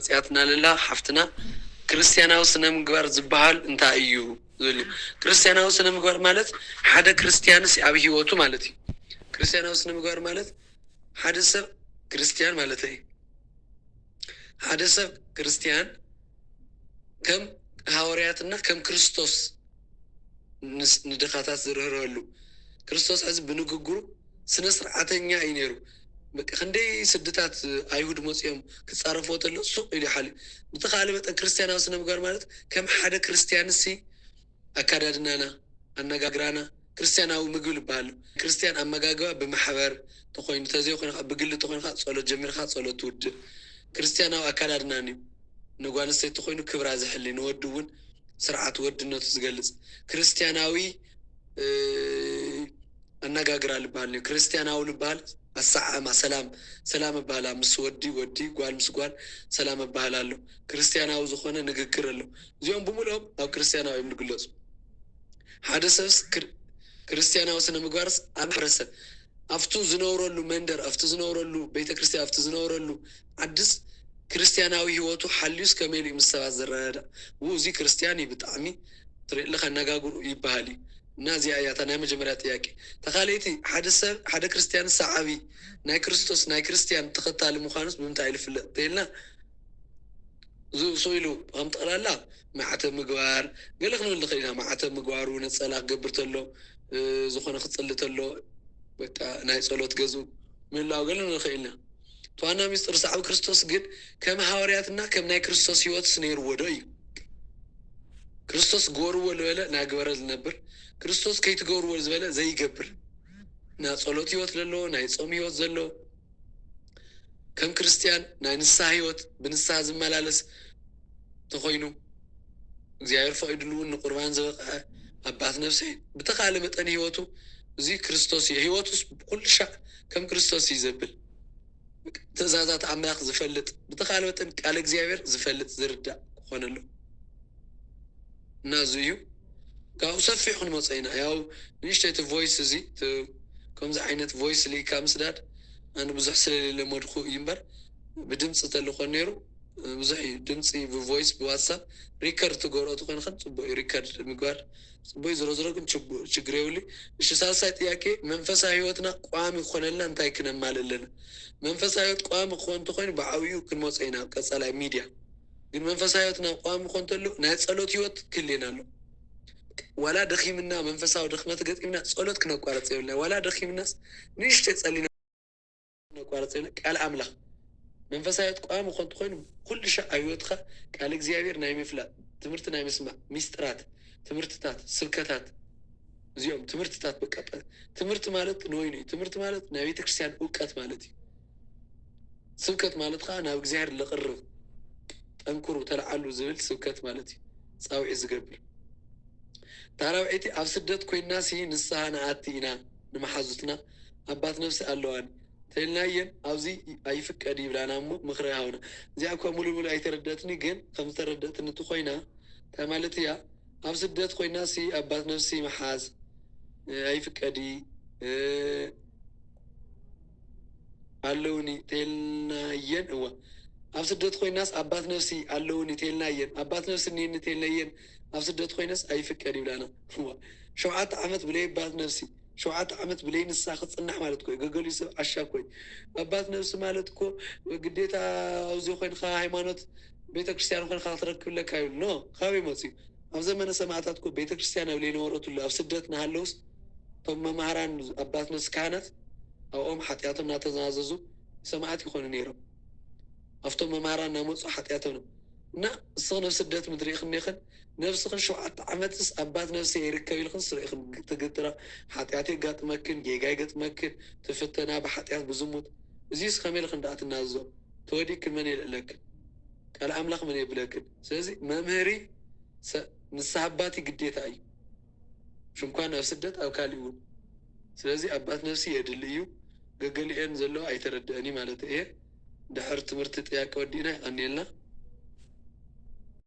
መፅያትና ለላ ሓፍትና፣ ክርስትያናዊ ስነ ምግባር ዝበሃል እንታይ እዩ ዝብል እዩ። ክርስትያናዊ ስነ ምግባር ማለት ሓደ ክርስትያንስ ኣብ ህይወቱ ማለት እዩ። ክርስትያናዊ ስነ ምግባር ማለት ሓደ ሰብ ክርስትያን ማለት እዩ። ሓደ ሰብ ክርስትያን ከም ሃዋርያትና ከም ክርስቶስ ንድኻታት ዝርህረሉ። ክርስቶስ ሕዚ ብንግግሩ ስነ ስርዓተኛ እዩ ነይሩ። ክንደይ ስድታት ኣይሁድ መፅኦም ክፃረፍዎ ተሎ ሱቕ ኢሉ ይሓል። ብተኻለ መጠን ክርስትያናዊ ስነ ምግባር ማለት ከም ሓደ ክርስትያን ሲ ኣካዳድናና፣ ኣነጋግራና፣ ክርስትያናዊ ምግቢ ዝበሃል ክርስትያን ኣመጋግባ ብማሕበር ተኮይኑ ተዘይኮይኑ ብግሊ ተኮይኑ ጸሎት ጀሚርካ ጸሎት ትውድእ። ክርስትያናዊ ኣካዳድናን እዩ። ንጓል ኣንስተይቲ ኮይኑ ክብራ ዝሕሊ፣ ንወዲ እውን ስርዓት ወድነቱ ዝገልጽ ክርስትያናዊ ኣነጋግራ ልበሃል እዩ። ክርስትያናዊ ልበሃል ኣሰዓማ ሰላም ሰላም እባህላ ምስ ወዲ ወዲ ጓል ምስ ጓል ሰላም እባህል ኣሎ። ክርስትያናዊ ዝኾነ ንግግር ኣሎ። እዚኦም ብምልኦም ኣብ ክርስትያናዊ እዮም ዝግለፁ። ሓደ ሰብስ ክርስትያናዊ ስነ ምግባርስ ኣብ ማሕበረሰብ ኣብቱ ዝነብረሉ መንደር ኣብቲ ዝነብረሉ ቤተክርስትያን ኣብቲ ዝነብረሉ ዓድስ ክርስትያናዊ ህይወቱ ሓልዩስ ከመይ ኢሉ ምስ ሰባት ዝረዳዳእ? እዚ ክርስትያን እዩ ብጣዕሚ ትርኢ ኣለካ ኣነጋግሩ ይበሃል እዩ። እና እዚኣ እያ እታ ናይ መጀመርያ ጥያቄ። ተኻለይቲ ሓደ ሰብ ሓደ ክርስትያን ሰዓቢ ናይ ክርስቶስ ናይ ክርስትያን ተኸታሊ ምዃኑስ ብምንታይ ኢሉ ይፍለጥ ተይልና ዝእሱ ኢሉ ከም ጠቕላላ ማዕተብ ምግባር ገለ ክንብል ንኽእል ኢና። ማዕተብ ምግባሩ ነፀላ ክገብር ተሎ ዝኾነ ክፅሊ ተሎ በቃ ናይ ፀሎት ገዝኡ ምህላው ገለ ንኽእል ኢና። ተዋና ሚስጥር ሰዓቢ ክርስቶስ ግን ከም ሃዋርያትና ከም ናይ ክርስቶስ ህይወትስ ነይርዎ ዶ እዩ? ክርስቶስ ግበርዎ ዝበለ እናግበረ ዝነብር፣ ክርስቶስ ከይትገብርዎ ዝበለ ዘይገብር፣ ናይ ጸሎት ህይወት ዘለዎ፣ ናይ ጾም ህይወት ዘለዎ፣ ከም ክርስትያን ናይ ንስሓ ህይወት ብንስሓ ዝመላለስ ተኾይኑ እግዚኣብሔር ፈቒድሉ እውን ንቁርባን ዝበቕዐ ኣባት ነፍሲ ብተኻለ መጠን ህይወቱ እዚ ክርስቶስ እዩ። ህይወቱስ ኩሉ ሻዕ ከም ክርስቶስ እዩ ዘብል። ትእዛዛት ኣምላኽ ዝፈልጥ ብተኻለ መጠን ቃል እግዚኣብሔር ዝፈልጥ ዝርዳእ ክኾነሉ እና እዚ እዩ። ካብኡ ሰፊሕ ክንመፀ ኢና። ያው ንእሽተይቲ ቮይስ እዚ ከምዚ ዓይነት ቮይስ ልኢካ ምስዳድ ኣነ ብዙሕ ስለለመድኩ እዩ እምበር ብድምፂ ተልኾን ነይሩ ብዙሕ እዩ ድምፂ ብቮይስ ብዋትሳፕ ሪከርድ ትገብሮ ተኾይንኸን ፅቡቅ እዩ ሪከርድ ምግባር ፅቡቅ ዝሮ ዝሮ ግን ችግር የብሉ። እሺ ሳልሳይ ጥያቄ መንፈሳዊ ህይወትና ቋሚ ክኾነልና እንታይ ክነማል ኣለና? መንፈሳዊ ህይወት ቋሚ ክኾን እንተኾይኑ ብዓብዩ ክንመፀ ኢና ኣብ ቀፃላይ ሚድያ ግን መንፈሳዊ ህይወትና ቋሚ ክኾን እንተሎ ናይ ፀሎት ህይወት ክልየና ኣሎ። ዋላ ደኺምና መንፈሳዊ ድኽመት ገጢምና ጸሎት ክነቋርጽ የብልና። ዋላ ደኺምናስ ንእሽተይ ጸሊና ክነቋርጽ የብልና። ቃል ኣምላኽ መንፈሳዊ ህይወት ቋሚ ክኾን እንተኾይኑ ኩሉ ሻዕ ኣብ ህይወትኻ ቃል እግዚኣብሔር ናይ ምፍላጥ ትምህርቲ ናይ ምስማዕ ሚስጥራት ትምህርትታት ስብከታት እዚኦም ትምህርትታት በቃ ትምህርቲ ማለት ንወይኑ እዩ። ትምህርቲ ማለት ናይ ቤተክርስትያን እውቀት ማለት እዩ። ስብከት ማለት ከዓ ናብ እግዚኣብሔር ለቕርብ ጠንክሩ ተለዓሉ ዝብል ስብከት ማለት እዩ። ፃውዒት ዝገብር እታ ራብዐይቲ ኣብ ስደት ኮይንና ሲ ንስሓ ንኣቲ ኢና ንመሓዙትና ኣባት ነፍሲ ኣለዋን ተልናየን ኣብዚ ኣይፍቀድ ይብላና እሞ ምኽሪ ሃውና። እዚኣ እኳ ሙሉ ሙሉ ኣይተረደትኒ ግን ከም ዝተረደትኒ እቲ ኮይና እንታይ ማለት እያ? ኣብ ስደት ኮይና ሲ ኣባት ነፍሲ መሓዝ ኣይፍቀድ ኣለውኒ ተልናየን እዋ ኣብ ስደት ኮይናስ ኣባት ነፍሲ ኣለውኒ ተልናየን ኣባት ነፍሲ እኒኒ ተልናየን ኣብ ስደት ኮይነስ ኣይፍቀድ ይብላና እዋ ሸውዓተ ዓመት ብለይ ኣባት ነፍሲ ሸውዓተ ዓመት ብለይ ንሳ ክፅናሕ ማለት ኮይ ገገሊኡ ሰብ ዓሻ ኮይ ኣባት ነፍሲ ማለት እኮ ግዴታ ኣብዚ ኮይንካ ሃይማኖት ቤተክርስትያን ኮይንካ ክትረክብ ኣለካ ይብሉ ኖ ካበይ መፅዩ ኣብ ዘመነ ሰማዕታት እኮ ቤተክርስትያን ኣብ ለይነበረትሉ ኣብ ስደት ናሃለውስ እቶም መማህራን ኣባት ነፍሲ ካህናት ኣብኦም ሓጢኣቶም እናተናዘዙ ሰማዕት ይኾኑ ነይሮም ኣብቶም መማህራን እናመፁ ሓጢኣቶም እና እስኽን ኣብ ስደት ምድሪ ኢኽን ኔኽን ነብስኽን ሸውዓተ ዓመትስ ኣባት ነብሲ ይርከብ ኢልኽን ስርኢኽን ትግትራ ሓጢኣት የጋጥመክን ጌጋ ይገጥመክን ትፍተና ብሓጢኣት ብዝሙት እዚስ ከመይ ኢልኽን ደኣ ትናዘዞ ተወዲክን መን የልዕለክን ቃል ኣምላኽ መን የብለክን ስለዚ መምህሪ ንስሓ ኣባት ግዴታ እዩ ሽንኳን ኣብ ስደት ኣብ ካሊእ እውን ስለዚ ኣባት ነብሲ የድሊ እዩ ገገሊኤን ዘለዋ ኣይተረድአን እዩ ማለት እየ ድሕር ትምህርቲ ጥያቄ ወዲእና የቐንየልና